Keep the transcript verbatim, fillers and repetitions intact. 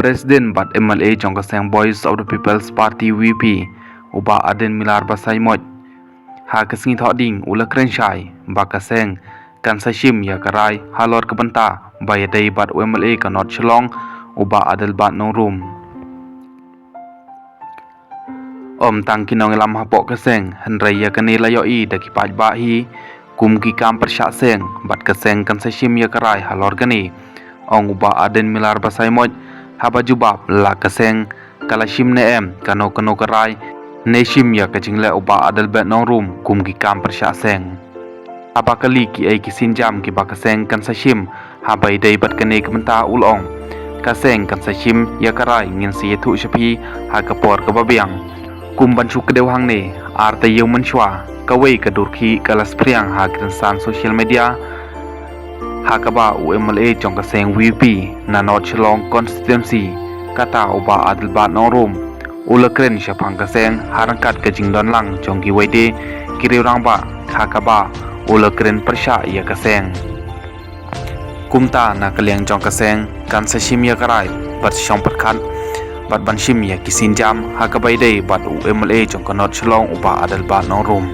President bad M L A jong ka seng Voice of the People's Party V P, u Bah Ardent Miller Basaiawmoit, ha ka sngi Thohdieng u la kren shai ba ka seng kan sa shim ïa ka rai halor ka bynta ba ïadei bad u M L A ka North Shillong, u Bah Adelbert Nongrum. Ym tang ki nongïalam hapoh ka seng, hynrei ïa kane la ïohi da ki paidbah hi kum ki kam pyrshah seng, bad ka seng kan sa shim ïa ka rai halor kane, ong u Bah Ardent Miller Basaiawmoit, haba jubab la ka seng ka la shim ne em kano kano ka rai ne shim ïa ka jingleh u Bah Adelbert Nongrum kum ki kam pyrshah seng. Haba kylli kiei ki sienjam kiba ka seng kan sa shim haba ïadei bad kane ka bynta, u la ong, ka seng kan sa shim ïa ka rai, ngin sa ïathuh sha phi ha ka por kaba biang. Kum ban shu kdew hangne, ar taïew mynshuwa, kawei ka dur khih ka la spriang ha ki rynsan social media, ha kaba u M L A jong ka seng V P na North Shillong Constituency, kata u Bah Adelbert Nongrum, u la kren shaphang ka seng ha ryngkat ka jingdon lang jong kiwei de ki riew rangbah, ha kaba u la kren pyrshah ïa ka seng. Kumta na ka liang jong ka seng kan sa shim ïa ka rai bad shong pyrkhat bad ban shim ïa ki sienjam ha kaba ïadei bad u M L A jong ka North Shillong, u Bah Adelbert Nongrum.